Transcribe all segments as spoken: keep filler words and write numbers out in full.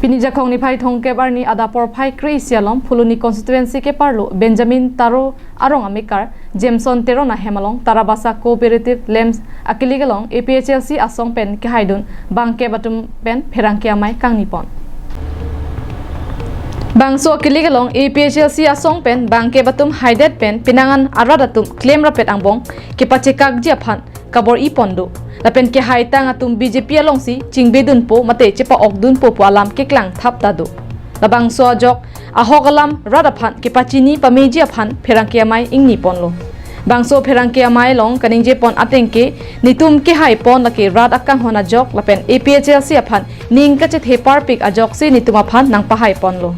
Pini Jakhong niphai thomkep arni adap porphai kre-isi alom Phuloni constituency keparlo Benjamin Taro arong amekar Jameson Teron ahem along Tarabasa Cooperative Lamps akelik along A P H L C asong pen kehaidun bangkep atum pen pherangke amei kangnipon. Bangso akelik along A P H L C asong pen bangkep atum haidet pen penang an arat atum klem rapet angbong kepachekakji aphan kabor-ipon do. Lapen kehaitang atum B J P alongsi chingbedunpo mate chepa-okdunpo pu alam keklang thap ta do. Labangso ajok ahok alam rat aphan kepachini pameji aphan pherangke amei ingniponlo. Bangso pherangke amei along kaningjepon ateng ke netum kehaipon lake rat akanghon ajok lapen A P H L C aphan ning kachethe parpik ajoksi netum aphan nangpahaiponlo.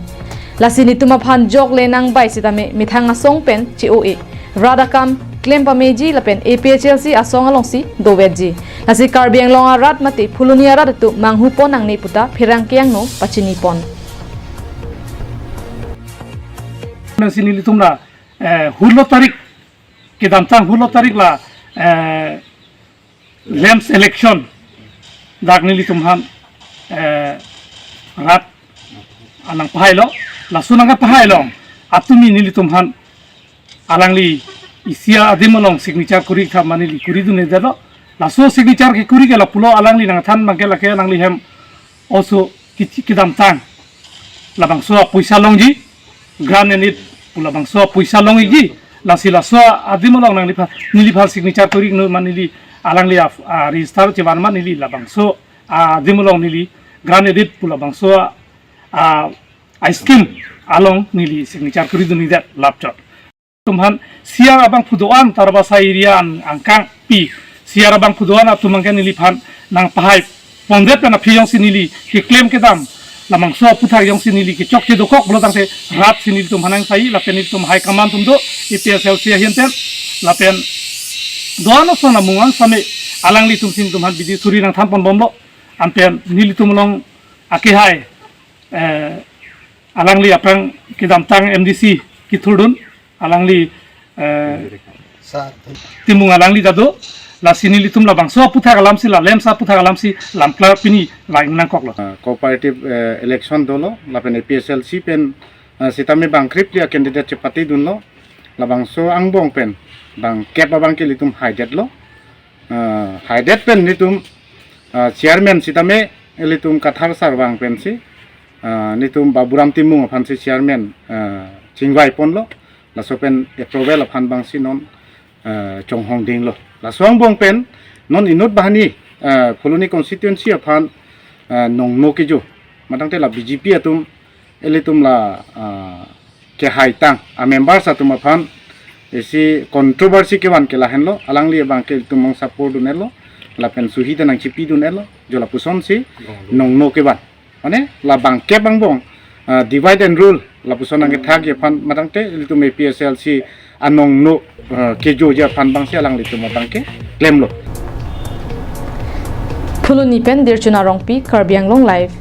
Lasi netum aphan jokle nangbai sitame methang asong pen che-o-e. Rat akam klem pameji lapen A P H L C asong alongsi dovetji. Lasi Karbi Anglong arat mate Phuloni arat atum manghupon nangne puta pherangke angno pachinipon. Nangsi nelitum la, eh, hulo tarik, kedamtang hulo tarik la, eh, lamps election dak nelitum aphan, eh, rat anang pahailo, laso nangkapahailo, atumi nelitum aphan alangli isi adim along signature kuri tha ma neli kuridunledetlo. Laso signature kekuri ke lapulo alangli nangthan bangke lake alangli hem oso kichi kedamtang labangso apoisa longji, grant and aid pu labangso apoisa longji, lasi laso adim along nangliphan, neliphan signature kuri nu ma neli alangli a, a, register chevan ma neli labangso adim along neli grant and aid pu labangso a, a scheme along neli signature kuridunledet lapchot. Atum aphan C R abangphu do-an Tarabasa area an angkang pi C R abangphu do-an atum angke neliphan nangpahaipondet pen aphi jongsi neli keklem kedam labangso aputhak jongsi neli kechokche dokok pulo tangte rat si nelitum aphan angsai lapen nelitum high command atum do A P H L C ahin pen lapen do-an ason amung an same alanglitum si nelitum aphan bidi suri nangthanponbomlo. Anpen nelitum along akehai, eh, alangli aphrang kedamtang M D C kethurdun, alangli, eh, Sir. Timung alangli ta do, lasi nelitum labangso aputhak alamsi, la lamps aputhak alamsi lamklar pini lain nangkoklo. Ah, cooperative, eh, election dolo, lapen A P H L C pen, ah, sitame bangkrip dia candidate chepatedunlo, labangso angbong pen bangkep abangke ilitum haidetlo. Ah, haidet pen nelitum, ah, chairman sitame ilitum Kathar Sarvang pensi, ah, nelitum Baburam Timung aphansi chairman, ah, chingvaiponlo, laso pen approval aphan abangsi non, ah, chonghongdinglo. Laso angbong pen non inut banghini, ah, Phuloni constituency aphan, ah, nongno kejo matangte la B J P atum ilitum la, ah, kehaitang amembers atum aphan isi controversy kevan ke lahenlo, alangli abangke ilitum along support dun-etlo, lapen suhi ta nangchipidun-etlo, jo lapusonsi nongno kevan. Mane la bangkep angbong, ah, divide and rule lapuson nangkethakji aphan matangte ilitum A P H L C anongno, ah, kejoji aphan abangsi alanglitum abangke klemlo. Phuloni pen Dirchuna Rongpi, Karbi Anglong Live.